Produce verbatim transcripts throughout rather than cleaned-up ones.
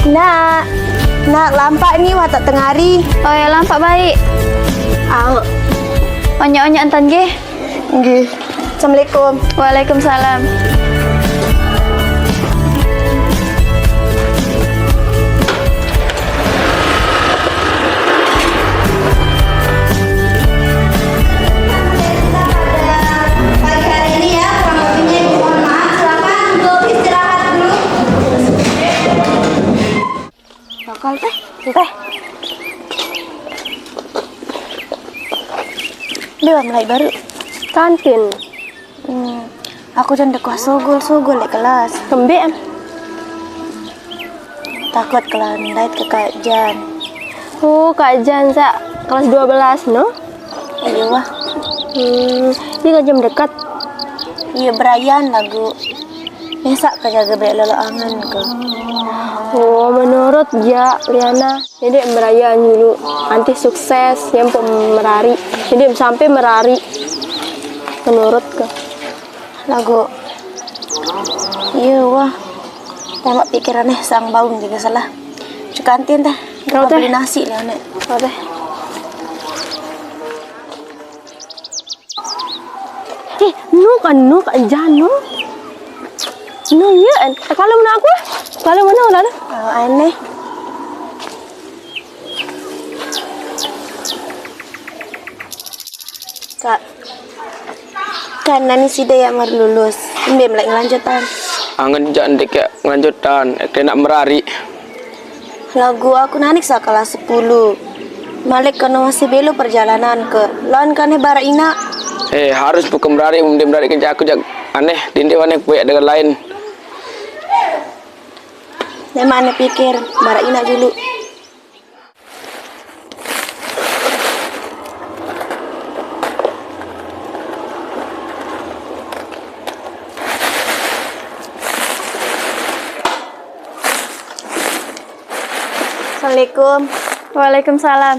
Nak, nak, lampak ni, wah tak tengari. Oh ya, lampak baik. Au. Onyek-onyek entan nggih. Nggih. Assalamualaikum. Waalaikumsalam. Pagi hari ini ya, kurang lebihnya mohon maaf. Silakan untuk istirahat dulu. Bakal teh, teh. Dia mulai baru. Kantin. Hmm. Aku jan dekuah sugul-sugul di kelas. Kembe em? Takut kelas ndait ke Kak Jan. Oh, Kak Jan sa kelas dua belas no? Iya wah. Hmm, ini kan jam dekat. Iya, berayan lagu. Biasa ke jaga balik lolo angan ke. Oh, menurut ya Liana, jadi berayan dulu. Nanti sukses, yang pun merari. Jadi sampai merari. Menurut ke. Lagu. Iya wah. Tembak pikirannya sang baum juga salah. Cukantin teh. Kau teh beli nasi lah nek. Kau teh. Eh, nu kan nu Kak Jan nu. Nu iya kan. Eh, kalau mana aku? Kalau mana lalu? Oh, aneh. Kak, kan nani sida ya mar lulus, mbe melek ngelanjutan. Angen jak ndek ya ngelanjutan, ek nak merari. Lagu aku nanik sa kelas sepuluh. Malik kono masih belo perjalanan ke. Lawan kane bara ina. Eh, harus buka merari, mbe merari kerja aku jak aneh, dinde wane kue dengan lain. Memang aneh pikir, bara ina dulu. Assalamualaikum. Waalaikumsalam.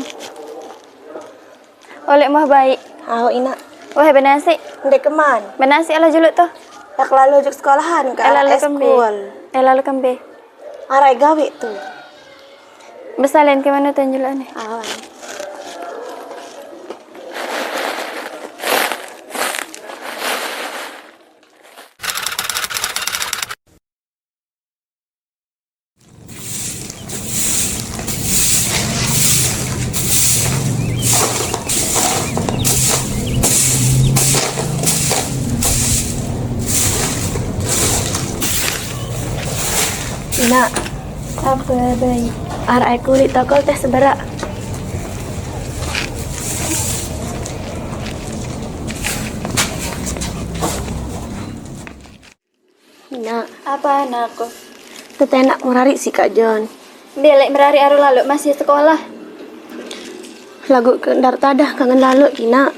Oleh mah baik. Au ina. Wah, benasi. Ndek keman. Benasi ala juluk tuh. Tak lalu juk sekolahan ke. Eh, lalu kembe. Eh, lalu kembe. Arai gawe tu. Besalen ke mana tu njulane? Awan. Ina. Apa, Bay? Arai kulit tokol teh sebera. Ina. Apa anakku? Tetenak merari si Kak Jon. Belek merari aru lalu masih sekolah. Lagu ke ndar tadah kangen lalu, Ina.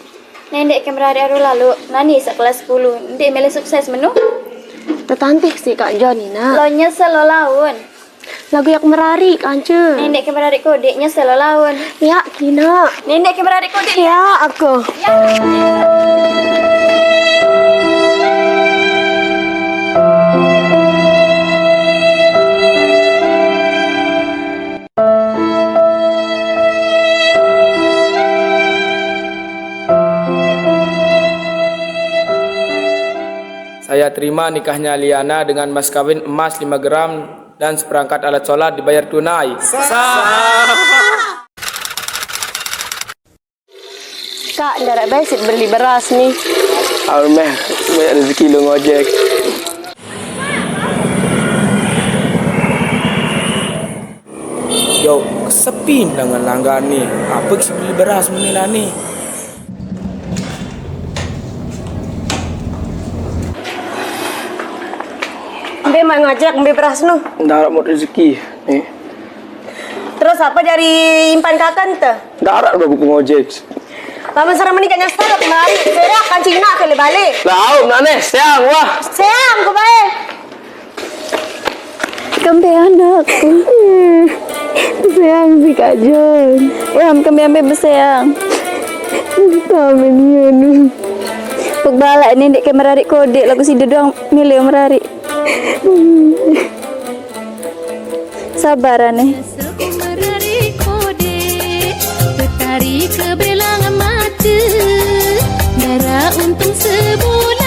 Nendek ke merari aru lalu, nani sekelas sepuluh, ndek mele sukses menu. Tetantih si Kak Jon, Ina. Lo nyesel lo laun. Lagu yak merari, kance. Nendek ke merari kodik, nyesel lo laun. Ya, Ina. Nendek ke merari kodik. Ya, aku. Ya. Saya terima nikahnya Liana dengan mas kawin emas lima gram dan seperangkat alat sholat dibayar tunai. Sah. Kak, ndaraq bae siq beli beras ni. Aduh, meh, banyak rezeki lu ngojek. Yo, kesepi dengan langgan ni. Apa siq beli beras meni lah ni? Mbe maq ngojek, mbe beras nu? Ndaraq mut rezeki ni. Terus apa jari impan kakan te? Ndaraq udah buku ngojek. Lamun sareng meni gak nyesel kemari. Berak kan Cina kali balik. Lah, aum nane, seang wah. Seang ku bae. Kembe anakku. Sayang si Kak Jon. Wah, kembe ambe beseang. Kami ni anu. Pek balak ni ndeq ke merariq kodeq, laguq side doang milih merariq. Sabar nih. Merari kode, petari ke belang mata, darah untung sebut